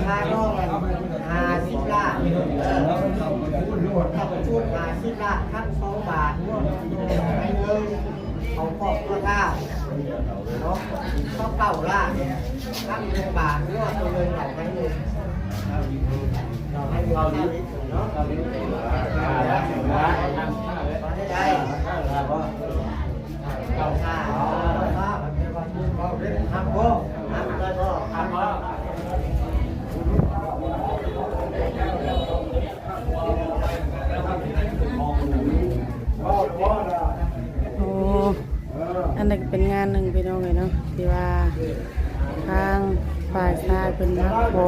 ຄ່າດອງຫັ້ນຫ້າສິບລ້ານ ເອີ ເຂົ້າຊຸດຫ້າສິບລ້ານ ພັນສອງບາດ ໃນເງິນເຂົ້າຄອບຄົວເຈົ້າເນາະ ຊາວເກົ້າລ້ານ ພັນໜຶ່ງບາດ ຫຼືວ່າຕົວເງິນເຂົ້າໃນເງິນ ເຂົ້າໃນເງິນເຂົ້າເນາະ ເຂົ້າໃນເโอ้ อันนี้ก็เป็นงานหนึ่งพี่น้องเอ้ยเนาะ ที่ว่าทางฝ่ายชายเพิ่นมาขอ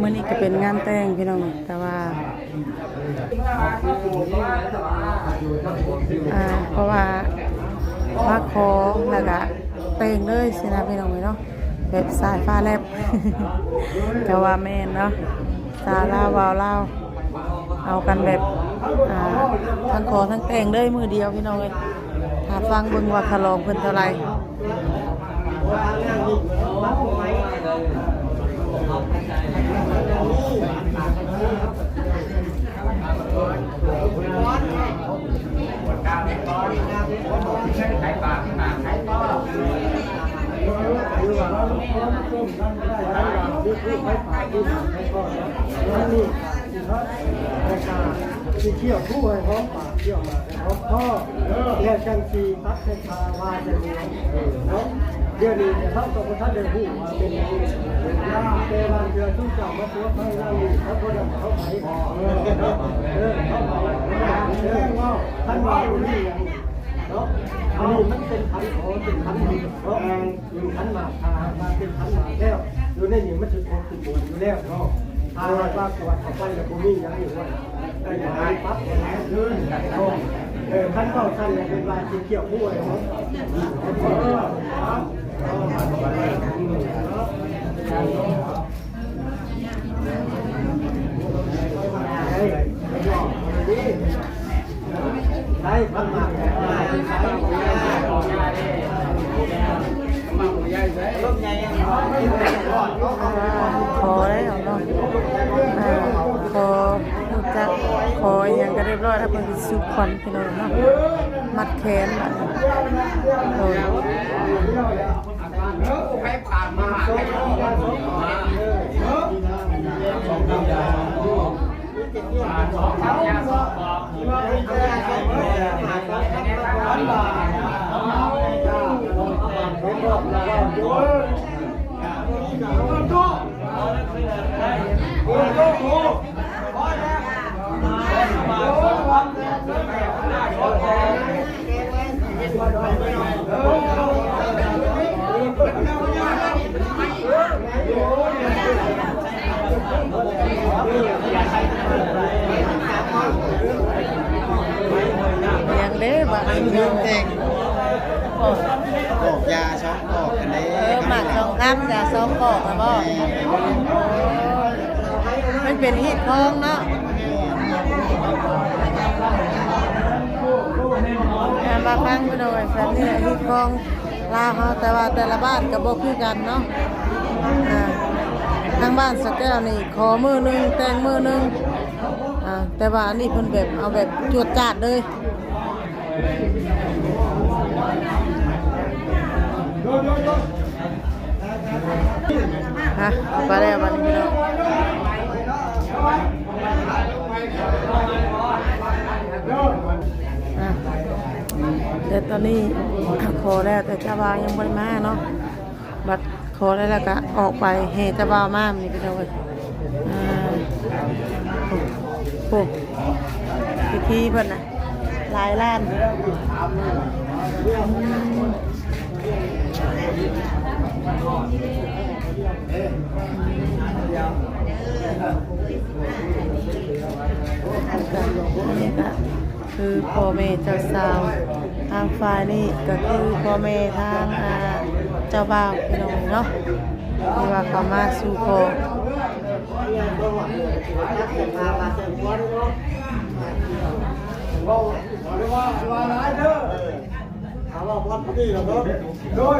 มื้อนี้ก็เป็นงานแต่งพี่น้อง แต่ว่า อ่า เพราะว่ามาขอแล้วก็แต่งเลยสินะพี่น้องเอ้ยเนาะ แบบสายฟ้าแลบ ก็ว่าแม่นเนาะ สาวลาวบ่าวลาว เอากันแบบ อ่า ทั้งขอทั้งแต่งเลยมื้อเดียวพี่น้องเอ้ย ถ้าฟังเบิ่งว่าค่าดองเพิ่นเท่าใด สิเคี้ยวผู้ให้หอมปาก เคี้ยวหมากให้หอมคอ แล้วจั่งสิตัดให้ข้าว่าจะเหลืองเนาะ เดี๋ยวนี้เฮาก็บ่ทันได้ฮู้ว่าเป็นหยัง แต่บางเทื่อซุมเจ้ามาตัวไผลาวนี่ เขาบ่ได้เขาไผ เออ เออ คันว่าบ่มีหยังเนาะ อันนี้มันเป็นขันขอ เป็นขันหยิบเนาะ ขันหมาก ถ้าหากว่าเป็นขันหมากแล้ว อยู่ในนี้มันสิครบสิบวดอยู่แล้วเนาะ ถ้าหากว่ากวดเข้าไปแล้วบ่มีหยังอยู่ว่า ได้หลายปั๊บ เออ คันเว้าซั่นแล้วเป็นว่าสิเคี้ยวผู้ให้หอม ขอแล้วเนาะ อ่า ขอฮู้จัก ขออีหยังก็เรียบร้อยแล้ว เพิ่นสิสู่ขวัญพี่น้องเนาะ มัดแขนบัดนี้ โอ้ย ยังเด้ บัดนี้ เรื่องแต่ง ปอกยาสองปอกกันเด้ เออ หมากสองคำ ยาสองปอกนะบ่ มันเป็นฮีตคองเนาะ อ่า มาฟังพี่น้อง แบบนี้ฮีตคองลาวเฮา แต่ว่าแต่ละบ้านก็บ่คือกันเนาะ อ่า ทางบ้านสะแก้วนี่ขอมื้อหนึ่ง แต่งมื้อหนึ่ง อ่า แต่ว่าอันนี้เพิ่นแบบเอาแบบจวดจาดเลย ฮะ ไปแล้วบัดนี้พี่น้อง อ่ะ แต่ตอนนี้ขอแล้ว แต่เจ้าบ่าวยังบ่ได้มาเนาะ บัดขอแล้ว แล้วก็ออกไปแห่เจ้าบ่าวมา นี่พี่น้องเอ้ย อ่า โอ้ พิธีเพิ่นน่ะ หลายล้าน อันนี้ก็คือพ่อแม่เจ้าสาว ทางฝ่ายนี้ก็คือพ่อแม่ทาง อ่า เจ้าบ่าวพี่น้องเนาะ ที่ว่าเขามาสู่ขอ ถามว่าบอลพอดีเหรอครับ โดย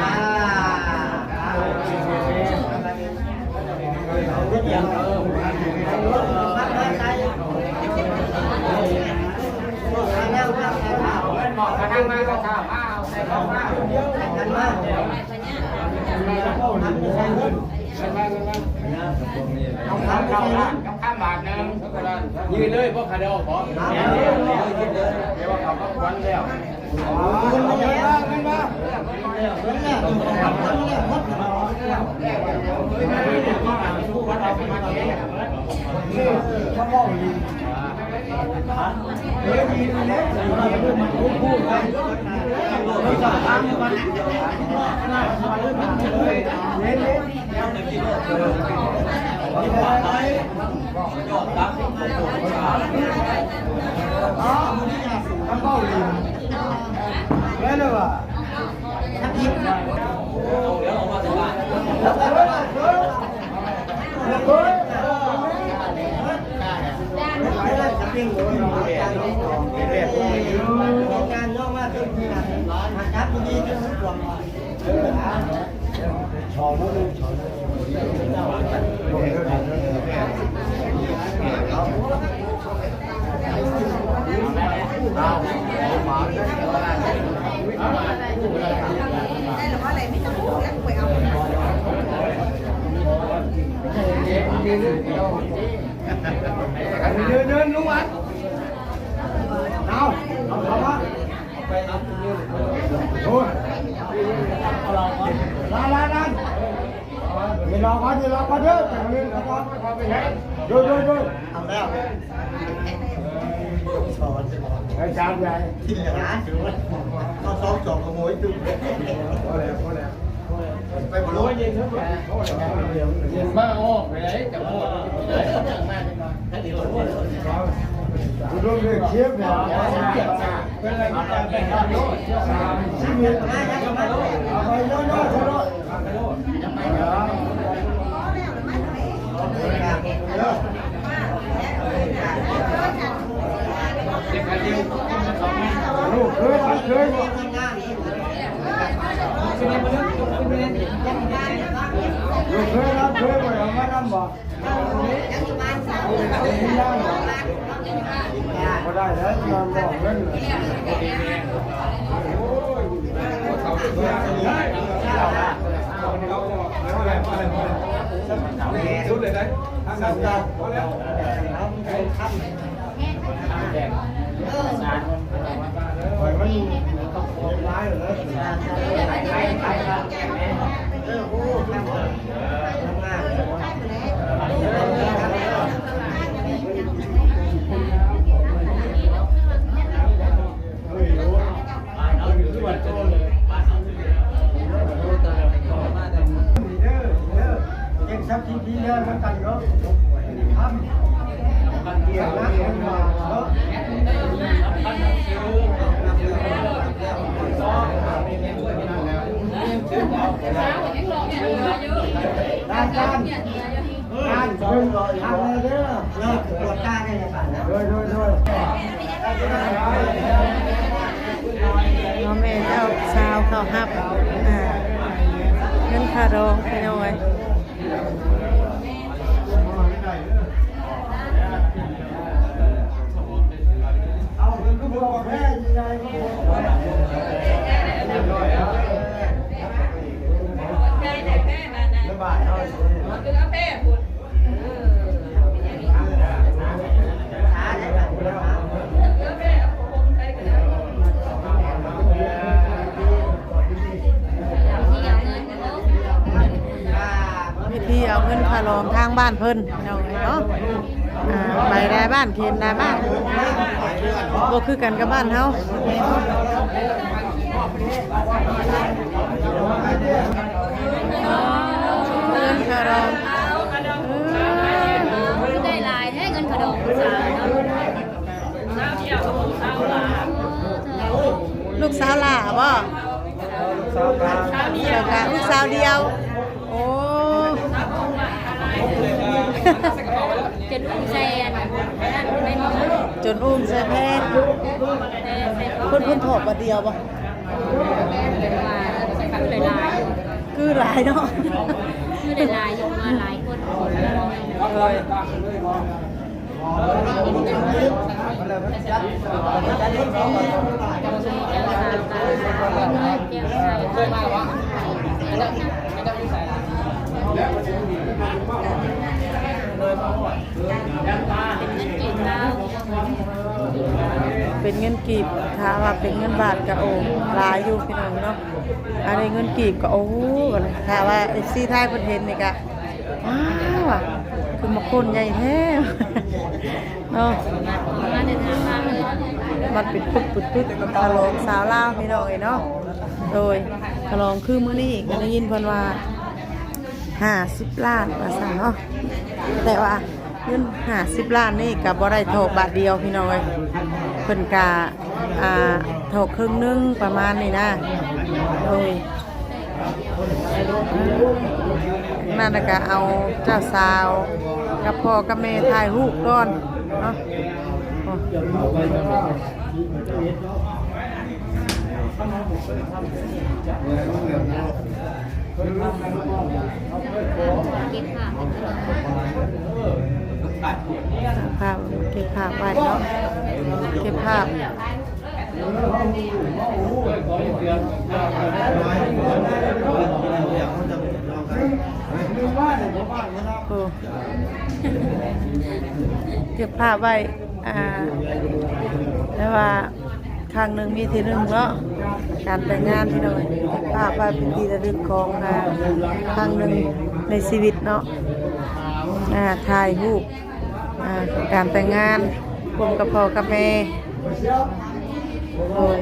ອ່າ ເອົາເງິນຫຍັງ ເອີ ມາໃສ່ ໝອກຂານັງມາ ໝອກຂານັງມາ ເອົາໃສ່ເຂົ້າມາ ໃສ່ກັນມາ ເອົາຄຳ ເອົາຄຳ ເອົາຄຳບາດໜຶ່ງ ຢືນເລີຍ ບໍ່ຂະດອກບໍ່ ແຕ່ວ່າເຂົາກໍຄວັນແລ້ວ ເອົາເງິນມາ ເງິນມາ ເງິນມາ ເງິນມາ ເງິນມາ ເດີນໆ ລົງມາ ເອົາ ເອົາເຂົ້າມາ ໂອ້ຍ ລານໆ ລານ. ເວລາພັກ ເວລາພັກເດີ ຈັກເລີຍ ໂດຍ ໂດຍ ໂດຍ ເອົາແລ້ວ ສອນ ອາຈານໃຫຍ່ ທີ່ເຫຼືອ ເຂົາຊອກຈອກຂະໂມຍຕື່ມ ພໍແລ້ວ ພໍແລ້ວ ໄປບໍ່ລົງ ເຢັນມາອອກໄປໄດ້ ຈະອອກໄປໄດ້ ມາຈັກໜ້ອຍ ລົງເລີຍ ຄລິບເນາະ ເປັນໄລຍະເວລາ ສາມສິບເມດ ເອົາໄປໂລດ ເອົາໄປໂລດ ລູກເຂີຍ ຫຼານເຂີຍ ລູກເຂີຍ ຫຼານເຂີຍ ບໍ່ໄດ້ເອົາມານຳບໍ່? ບໍ່ໄດ້ແລ້ວ ນອນບອກເພິ່ນ ສຸດເລີຍໄດ໋ ທາງນັ້ນ ພໍແລ້ວ ເອີ ມັນຫຼາຍເລີຍ ເອີ ໂອ້ ເຮັດສັກທີດີແລ້ວນຳກັນເນາະ ທຳ ອາຈານ ອາຈານ ເບິ່ງທາງແດ່ເດີ ເລີກກວດກາແດ່ລະກັນ ໂດຍ ໂດຍ ໂດຍ ເນາະ ແມ່ເຈົ້າສາວເຂົ້າຮັບ ອ່າ ເງິນຄ່າດອງ ພີ່ນ້ອງເອີຍ. ວິທີເອົາເງິນຄ່າດອງທາງບ້ານເພິ່ນ ພີ່ນ້ອງເອີຍເນາະ ອ່າ ໄປຫຼາຍບ້ານ ເຂດຫຼາຍບ້ານ ບໍ່ຄືກັນກັບບ້ານເຮົາ ເງິນຄ່າດອງ ເອີ ໄດ້ຫຼາຍແທ້ເງິນຄ່າດອງ ລູກສາວຫຼ້າບໍ່? ລູກສາວກາງ ລູກສາວດຽວ ໂອ້ ຈົນອຸ້ມໃສ່ອັນນັ້ນ ຈົນອຸ້ມໃສ່ແພ ເພິ່ນ ເພິ່ນຖອກບາດດຽວບໍ່? ຄືຫຼາຍໆ ຄືຫຼາຍເນາະ ຄືຫຼາຍໆ ຢູ່ມາຫຼາຍຄົນ ໂດຍ. ເປັນເງິນກີບ ຖ້າວ່າເປັນເງິນບາດກໍ ໂອ້ ຫຼາຍຢູ່ ພີ່ນ້ອງເນາະ. ອັນນີ້ເງິນກີບກໍ ໂອ້ ຖ້າວ່າເອັຟຊີໄທເພິ່ນເຫັນນີ້ກໍ ວ້າວ ຄືໝາກໂຄນໃຫຍ່ແທ້ເນາະ ມັດເປັນປຶກໆ ປຶກໆ ສະຫຼອງສາວລາວ ພີ່ນ້ອງເອີຍເນາະ. ໂດຍ ສະຫຼອງຄືມື້ນີ້ກໍໄດ້ຍິນເພິ່ນວ່າຫ້າສິບລ້ານວ່າຊັ້ນເນາະ ແຕ່ວ່າ ເງິນຫ້າສິບລ້ານນີ້ກໍບໍ່ໄດ້ຖອກບາດດຽວ ພີ່ນ້ອງເອີຍ ເພິ່ນກະ ອ່າ ຖອກເຄິ່ງໜຶ່ງປະມານນີ້ນະ. ໂດຍ ນັ້ນລະກະເອົາເຈົ້າສາວກັບພໍ່ກັບແມ່ຖ່າຍຮູບກ່ອນເນາະ. ເກັບພາບ ເກັບພາບໄວ້ເນາະ ເກັບພາບ ໂອ້ ເກັບພາບໄວ້ ອ່າ ແຕ່ວ່າ ຄັ້ງໜຶ່ງມີເທື່ອໜຶ່ງເນາະ. ການແຕ່ງງານພີ່ນ້ອງເອີຍ ເກັບພາບໄວ້ເປັນທີ່ລະລຶກຂອງ ອ່າ ຄັ້ງໜຶ່ງໃນຊີວິດເນາະ ອ່າ ຖ່າຍຮູບ ອ່າ ການແຕ່ງງານຮ່ວມກັບພໍ່ກັບແມ່. ໂດຍ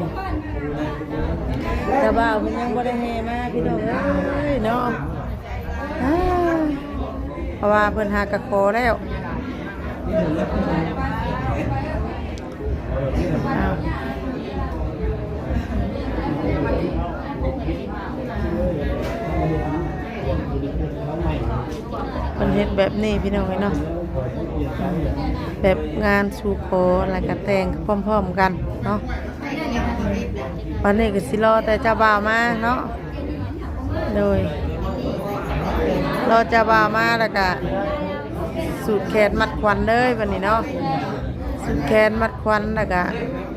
ເຈົ້າບ່າວເພິ່ນຍັງບໍ່ໄດ້ແຫ່ມາພີ່ນ້ອງເອີຍເນາະ ອ່າ ເພາະວ່າເພິ່ນຫາກະຂໍແລ້ວ. ອ້າວ ເພິ່ນເຮັດແບບນີ້ພີ່ນ້ອງເອີຍເນາະ ແບບງານສູ່ຂໍ ແລ້ວກະແຕ່ງພ້ອມໆກັນເນາະ. ບັດນີ້ກະຊິລໍແຕ່ເຈົ້າບ່າວມາເນາະ. ໂດຍ ລໍເຈົ້າບ່າວມາແລ້ວກະສູດແຂນມັດຂວັນເລີຍບັດນີ້ເນາະ ສູດແຂນມັດຂວັນແລ້ວກະ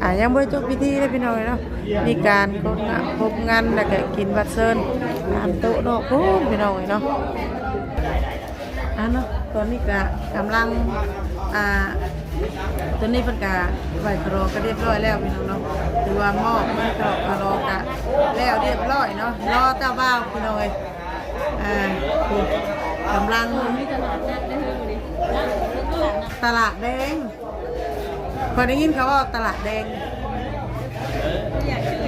ອ່າ ຍັງບໍ່ໄດ້ຈົບພິທີເດ້ພີ່ນ້ອງເອີຍເນາະ ມີການຄົບງະ ຄົບງານແລ້ວກະກິນບັດເຊີນຕາມໂຕະນອກພຸ້ນພີ່ນ້ອງເອີຍເນາະ. ອ່າເນາະ ຕອນນີ້ກະກຳລັງ ອ່າ ຕອນນີ້ເພິ່ນກະໄຫວ້ຂະຫຼໍກະຮຽບຮ້ອຍແລ້ວພີ່ນ້ອງເນາະ ຖືວ່າມອບເງິນຂະຫຼໍກະແລ້ວຮຽບຮ້ອຍເນາະ ລໍເຈົ້າບ່າວພີ່ນ້ອງເອີຍ. ອ່າ ກຳລັງ ຕະຫຼາດແດງ ຂ້ອຍໄດ້ຍິນເຂົາເວົ້າຕະຫຼາດແດງ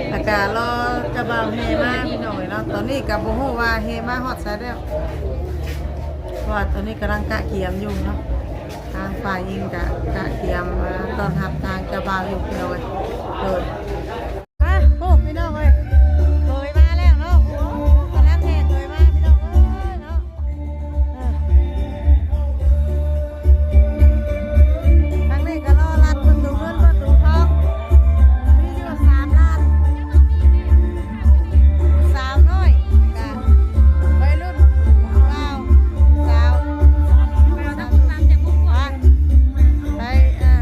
ແລ້ວກະລໍເຈົ້າບ່າວແຫ່ມາພີ່ນ້ອງເອີຍເນາະ. ຕອນນີ້ກະບໍ່ຮູ້ວ່າແຫ່ມາຮອດໃສແລ້ວ ເພາະວ່າຕອນນີ້ກຳລັງກະກຽມຢູ່ເນາະ ທາງຝ່າຍຍິງກະກະກຽມ ອ່າ ຕ້ອນຮັບທາງເຈົ້າບ່າວຢູ່ພີ່ນ້ອງເອີຍ. ໂດຍ ອ່ະ ໂອ້ ພີ່ນ້ອງເອີຍ ເຂີຍມາແລ້ວເນາະ ໂອ້ ກຳລັງແຫ່ເຂີຍມາພີ່ນ້ອງເອີຍເນາະ. ເອີ ທາງນີ້ກະລໍລັດປະຕູເງິນປະຕູທອງ ມີຢູ່ສາມລ້ານ ສາວນ້ອຍກະໄວລຸ້ນ ບ່າວສາວ ໄປ ໄປ ອ່າ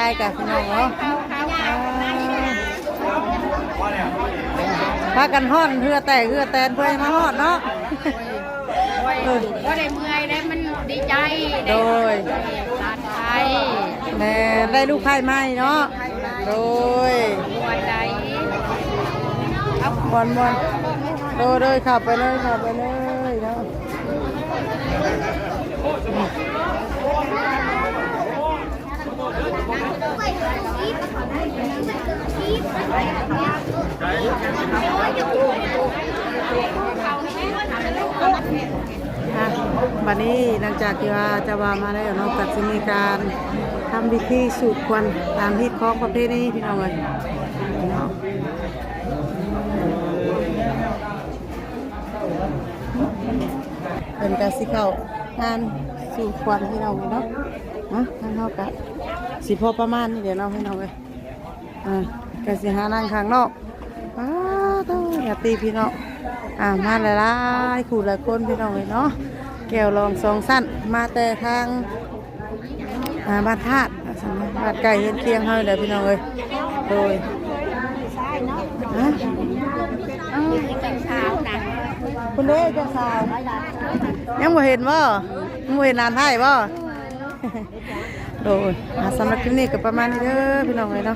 ໄປກັນພີ່ນ້ອງເນາະ ພາກັນຮ້ອນເຫື່ອແຕກເຫື່ອແຕນເພື່ອໃຫ້ມາຮອດເນາະ ເອີ ບໍ່ໄດ້ເມື່ອຍເດ້ ມັນດີໃຈ ໂດຍ ໄດ້ຫຼານຊາຍ ແມ່ນ ໄດ້ລູກໃພ້ໃໝ່ເນາະ ໂດຍ ມ່ວນໃດ ມ່ວນໆ ໂດຍໆ ເຂົ້າໄປເລີຍ ເຂົ້າໄປເລີຍເນາະ. ອ່ະ ບັດນີ້ຫຼັງຈາກທີ່ວ່າເຈົ້າບ່າວມາແລ້ວເນາະ ກໍຊິມີການທຳພິທີສູດຄວັນຕາມຮີດຄອງປະເພນີ ພີ່ນ້ອງເອີຍເນາະ. ເພິ່ນກະຊິເຂົ້າງານສູດຄວັນພີ່ນ້ອງເນາະ ນະ ທາງເຮົາກະຊິພໍປະມານນີ້ແຫຼະເນາະພີ່ນ້ອງເອີຍ ອ່າ ກະຊິຫານັ່ງຂ້າງນອກ ປາໂທ້ ຍາດຕິພີ່ນ້ອງ ອ່າ ມາຫຼາຍໆ ຄູ່ຫຼາຍຄົນພີ່ນ້ອງເອີຍເນາະ ແກ້ວລອງສອງຊັ້ນ ມາແຕ່ທາງ ອ່າ ບ້ານທາດ ບ້ານໃກ້ເຮືອນຄຽງເຮົາແຫຼະພີ່ນ້ອງເອີຍ ໂດຍ ຮະ ເອີ ເຈົ້າສາວນະ ພຸ້ນເດ້ເຈົ້າສາວ ຍັງບໍ່ເຫັນບໍ່? ຍັງບໍ່ເຫັນຫຼານໄພ້ບໍ່? ໂດຍ ອ່າ ສຳລັບຄລິບນີ້ກໍປະມານນີ້ເດີພີ່ນ້ອງເອີຍເນາະ.